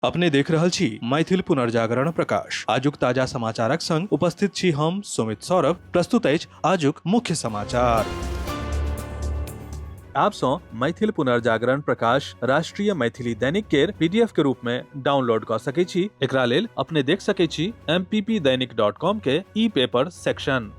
अपने देख रहल छी मैथिल पुनर्जागरण प्रकाश। आजुक ताजा समाचारक संग उपस्थित छी हम सुमित सौरभ। प्रस्तुत अछि आजुक मुख्य समाचार। आप सँ मैथिल पुनर्जागरण प्रकाश राष्ट्रीय मैथिली दैनिक केर पीडीएफ के रूप में डाउनलोड कऽ सकै छी। एकरा लेल अपने देख सकै छी mppdainik.com के ई पेपर सेक्शन।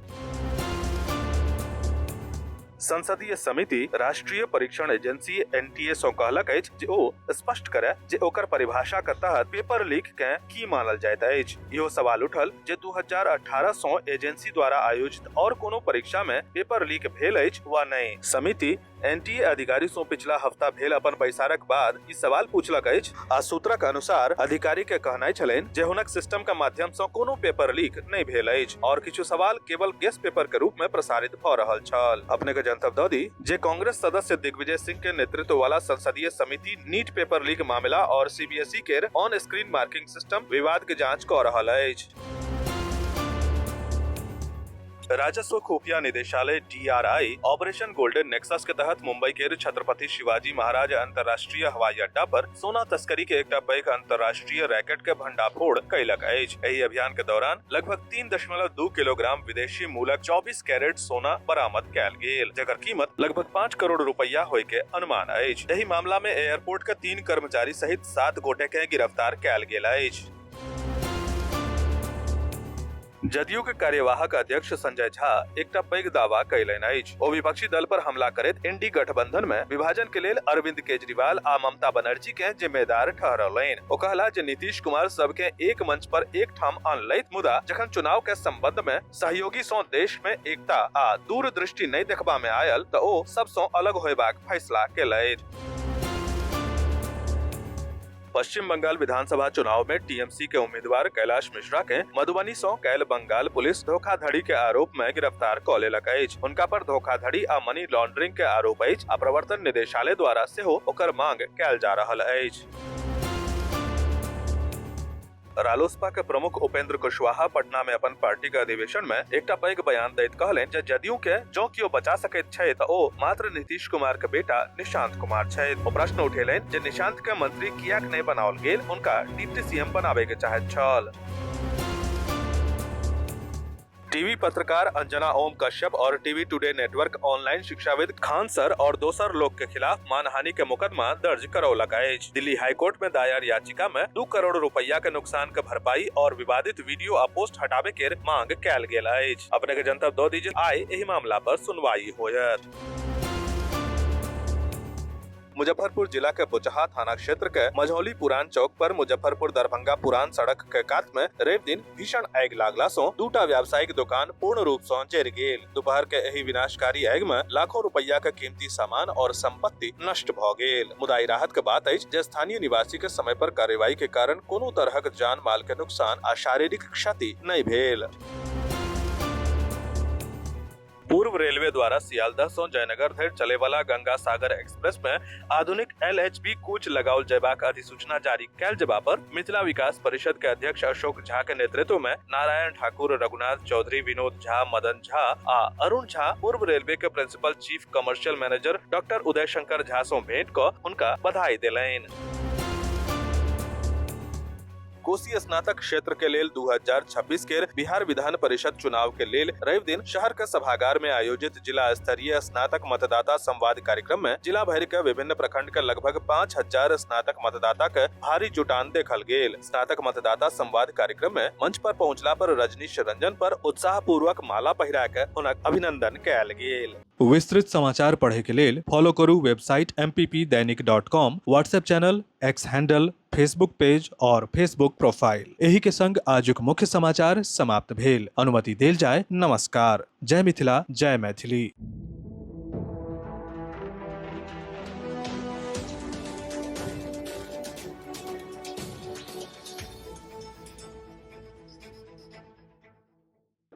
संसदीय समिति राष्ट्रीय परीक्षण एजेंसी एनटीए सँ कहलक अछि जे ओ स्पष्ट करय जे ओकर परिभाषा के तहत पेपर लीक केँ की मानल जाइत अछि। इहो सवाल उठल जे 2018 सँ एजेंसी द्वारा आयोजित और कोनो परीक्षा मे पेपर लीक भेल अछि वा नहि। समिति एनटीए अधिकारी सँ पिछला हफ्ता भेल अपन बैसारक बाद ई सवाल पूछलक अछि आ सूत्रक अनुसार अधिकारी के कहनाइ छलनि जे हुनक सिस्टम के माध्यम सँ कोनो पेपर लीक नहि भेल अछि और किछु सवाल केवल गेस्ट पेपर के रूप मे प्रसारित भऽ रहल छल। अपने के जनतब दऽ दी जे कांग्रेस सदस्य दिग्विजय सिंह के नेतृत्व वाला संसदीय समिति नीट पेपर लीक मामला और सीबीएसई केर ऑन स्क्रीन मार्किंग सिस्टम विवाद के जांच कऽ रहल अछि। राजस्व खुफिया निदेशालय डीआरआई ऑपरेशन गोल्डन नेक्सस के तहत मुंबई के छत्रपति शिवाजी महाराज अंतर्राष्ट्रीय हवाई अड्डा पर सोना तस्करी के एकटा पैघ अंतर्राष्ट्रीय रैकेट के भंडाफोड़ कयलक अछि। एहि अभियान के दौरान लगभग 3.2 किलोग्राम विदेशी मूलक 24 कैरेट सोना बरामद कयल गेल, जकर कीमत लगभग 5 करोड़ रुपया होय के अनुमान अछि। एहि मामला में एयरपोर्ट के 3 कर्मचारी सहित 7 गोटे के गिरफ्तार कयल गेल अछि। जदयू के कार्यवाहक अध्यक्ष संजय झा एकटा पैघ दावा कयलनि अछि। ओ विपक्षी दल पर हमला करैत इंडी गठबंधन में विभाजन के लेल अरविंद केजरीवाल आ ममता बनर्जी के जिम्मेदार ठहरौलनि। ओ कहला जे नीतीश कुमार सबके एक मंच पर एक ठाम अनलथि, मुदा जखन चुनाव के संबंध में सहयोगी सँ देश में एकता आ दूरदृष्टि नहि देखबा में आयल त ओ सब सँ अलग होयबाक फैसला केलथि। पश्चिम बंगाल विधानसभा चुनाव में टीएमसी के उम्मीदवार कैलाश मिश्रा के मधुबनी सँ कैल बंगाल पुलिस धोखाधड़ी के आरोप में गिरफ्तार क लेलक अछि। हुनका पर धोखाधड़ी आ मनी लॉन्ड्रिंग के आरोप अछि आ प्रवर्तन निदेशालय द्वारा सेहो ओकर मांग कैल जा रहल अछि। रालोसपा के प्रमुख उपेंद्र कुशवाहा पटना में अपन पार्टी के अधिवेशन में एकटा पैघ बयान दैत कहलनि जे जदयू के जँ कियो बचा सकैत छै तऽ ओ मात्र नीतीश कुमार के बेटा निशांत कुमार छथि। ओ प्रश्न उठेलनि जे निशांत के मंत्री किएक नहि बनाओल गेल, हुनका डिप्टी सीएम बनाबय के चाहैत छल। टीवी पत्रकार अंजना ओम कश्यप और टीवी टुडे नेटवर्क ऑनलाइन शिक्षाविद खान सर और दोसर लोग के खिलाफ मानहानि के मुकदमा दर्ज करौलक अछि। दिल्ली हाईकोर्ट में दायर याचिका में 2 करोड़ रुपया के नुकसान के भरपाई और विवादित वीडियो आ पोस्ट हटाबे के मांग कैल गेल अछि। अपने के जनतब दऽ दी जे आइ एहि मामला पर सुनवाई होयत। मुजफ्फरपुर जिला के बोचहा थाना क्षेत्र के मझौली पुरान चौक पर मुजफ्फरपुर दरभंगा पुरान सड़क के कात में रवि दिन भीषण आगि लागला सं दूटा व्यावसायिक दुकान पूर्ण रूप सं जरि गेल। दोपहर के एहि विनाशकारी आगि में लाखों रुपया के कीमती सामान और संपत्ति नष्ट भ गेल। मुदा ई राहत के बात अछि जे स्थानीय निवासी के समय पर कार्रवाई के कारण कोनो तरहक जान माल के नुकसान आ शारीरिक क्षति नहि भेल। पूर्व रेलवे द्वारा सियालदह सं जयनगर धरि चले वाला गंगा सागर एक्सप्रेस में आधुनिक एलएचबी कोच लगाओल जयबाक अधिसूचना जारी कैल जेबा पर मिथिला विकास परिषद के अध्यक्ष अशोक झा के नेतृत्व में नारायण ठाकुर, रघुनाथ चौधरी, विनोद झा, मदन झा आ अरुण झा पूर्व रेलवे के principal chief commercial manager doctor Uday Shankar Jha सं भेंट क हुनका बधाई देलनि। कोसी स्नातक क्षेत्र के लेल 2026 के बिहार विधान परिषद चुनाव के लेल रवि दिन शहर के सभागार में आयोजित जिला स्तरीय स्नातक मतदाता संवाद कार्यक्रम में जिला भरि के विभिन्न प्रखंड के लगभग 5000 स्नातक मतदाता के भारी जुटान देखल गेल। स्नातक मतदाता संवाद कार्यक्रम में मंच पर पहुंचला पर रजनीश रंजन पर उत्साह पूर्वक माला पहिरा के हुनक अभिनंदन कयल गेल। विस्तृत समाचार पढ़े के लेल फॉलो करू website mppdainik.com, WhatsApp channel, X handle, Facebook page और फेसबुक प्रोफाइल। एही के संग आजुक मुख्य समाचार समाप्त भेल। अनुमति देल जाय। नमस्कार। जय मिथिला, जय मैथिली।